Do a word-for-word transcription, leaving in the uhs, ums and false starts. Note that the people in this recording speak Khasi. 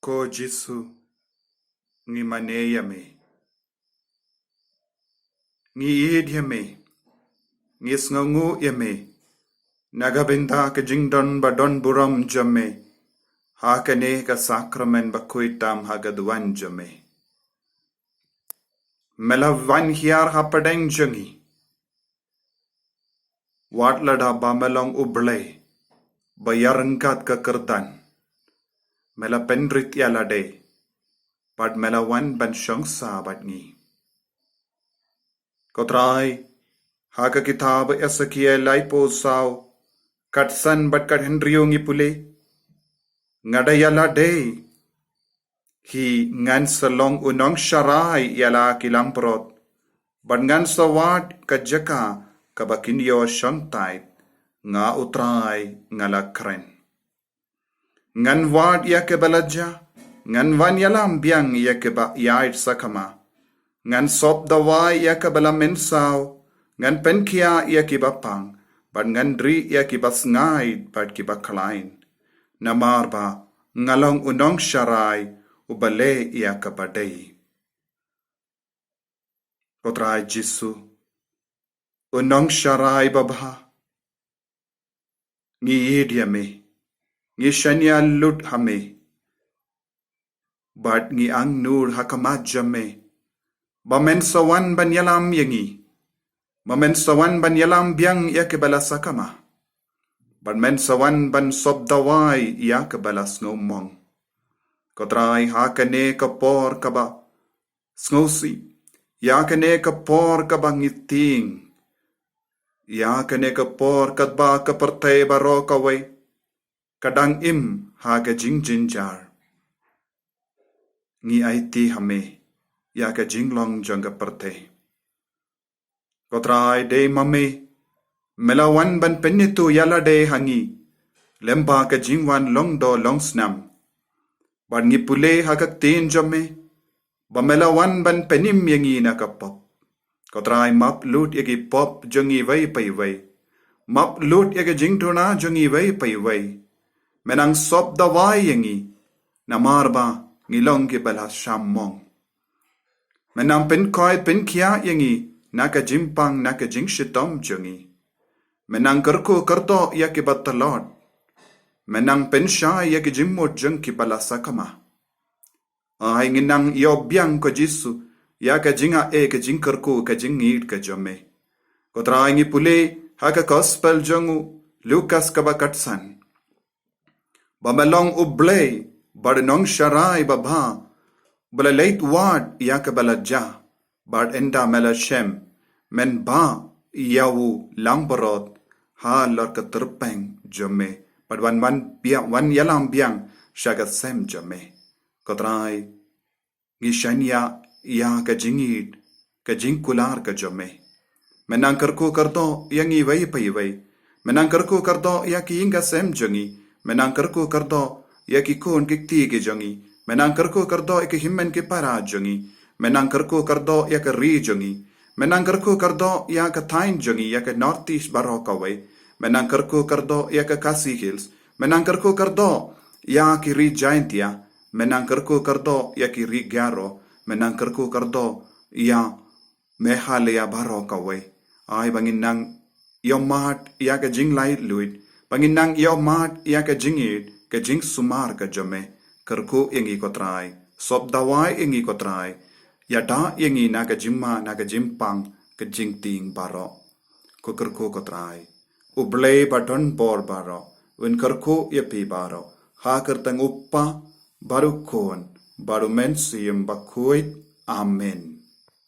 Ko Jisu, ngi mane ïa me. Ngi ïeit ïa me. Ngi sngewnguh ïa me na ka bynta ka jingdon ba don burom jong me ha kane ka sakramen ba khuid tam ha ka duwan jong me. Me la wan hiar hapdeng jong ngi. Wat lada ba me long U Blei ba ïaryngkat ka kyrdan, me la pynrit ïa lade bad me la wan ban shong sa bad ngi. Ko Trai, ha ka kitab Esekiel laiphew saw, katsan bad kathynriew ngi pule: Nga da ïa lade hi ngan sa long u nongsharai ïa la ki langbrot, bad ngan sa wad ka jaka kaba kin ïoh shong tait. Nga U Trai nga la kren. Ngan wad ïa kaba la jia, ngan wan ïalam biang ïa kiba ïaid sakma. Ngan sop dawai ïa kiba la mynsaw, ngan pynkhiah ïa kiba pang, bad ngan rieh ïa kiba sngaid bad kiba khlaiñ. Namar ba nga long u nongsharai uba leh ïa kaba dei. Ko Trai Jisu, u nongsharai babha, ngi ïeit ïa me, ngi shaniah lut ha me, bad ngi angnud ha khmat jong me ba men sa wan ban ïalam ïa ngi, ba men sa wan ban ïalam biang ïa kiba la sakma, bad men sa wan ban sop dawai ïa kiba la sngewmong. Ko Trai, ha kane ka por kaba sngewsih, ïa kane ka por kaba ngi tieng, ïa kane ka por katba ka pyrthei baroh kawei ka dang im ha ka jingjynjar, ngi aiti ha me ïa ka jinglong jong ka pyrthei. Ko Trai, dei ma me, me la wan ban pynithuh ïa lade ha ngi lyngba ka jingwan longdoh longsnam. Bad ngi pule ha ka ktien jong me ba me la wan ban pynim ïa ngi na ka pop. Ko Trai, map lut ïa ki pop jong ngi iwei pa iwei. Map lut ïa ka jingduna jong ngi iwei pa iwei. Me nang sop dawai ïa ngi, namar ba ngi long kiba la sham mong. Me nang pynkhuid pynkhiah ïa ngi na ka jingpang, na ka jingshitom jong ngi. Me nang kyrkhu kyrdoh ïa kiba tlot. Me nang pynshai ïa ki jingmut jong kiba la sakma. Ai ngi nang ïoh biang, ko Jisu, ïa ka jingai, ka jingkyrkhu, ka jingïeit ka jong me. Ko Trai, ngi pule ha ka gospel jong u Lukas kaba katsan ba me long U Blei bad u nongsharai babha, ba la leit wad ïa kaba la jia, bad ynda me la shem, men bah ïa u langbrot halor ka tyrpeng jong me, bad wan, wan biang, wan ïalam biang sha ka sem jong me. Ko Trai, ngi shaniah ïa ka jingïeit, ka jingkular ka jong me. Me nang kyrkhu kyrdoh ïa ngi iwei pa iwei. Me nang kyrkhu kyrdoh ïa ki ïing ka sem jong ngi. Me nang kyrkhu kyrdoh ïa ki khun ki kti ki jong ngi. Me nang kyrkhu kyrdoh ïa ki hynmen ki para jong ngi. Me nang kyrkhu kyrdoh ïa ka ri jong ngi. Me nang kyrkhu kyrdoh ïa ka thaiñ jong ngi, ïa ka North East baroh kawei. Me nang kyrkhu kyrdoh ïa ka Khasi Hills. Me nang kyrkhu kyrdoh ïa ki ri Jaintia. Me nang kyrkhu kyrdoh ïa ki ri Garo. Me nang kyrkhu kyrdoh ïa Meghalaya baroh kawei. Ai ba ngin nang ïohmad ïa ka jinglaitluid, ba ngin nang ïohmad ïa ka jingïeit, ka jingsumar ka jong me. Kyrkhu ïa ngi, ko Trai. Sop dawai ïa ngi, ko Trai. Ïada ïa ngi na ka jingma, na ka jingpang, ka jingtieng baroh. Ko kyrkhu, ko Trai. U Blei ba don bor baroh un kyrkhu ïa phi baroh. Ha ka kyrteng U Kpa, bad U Khun, bad U Mynsiem Bakhuid. Amen.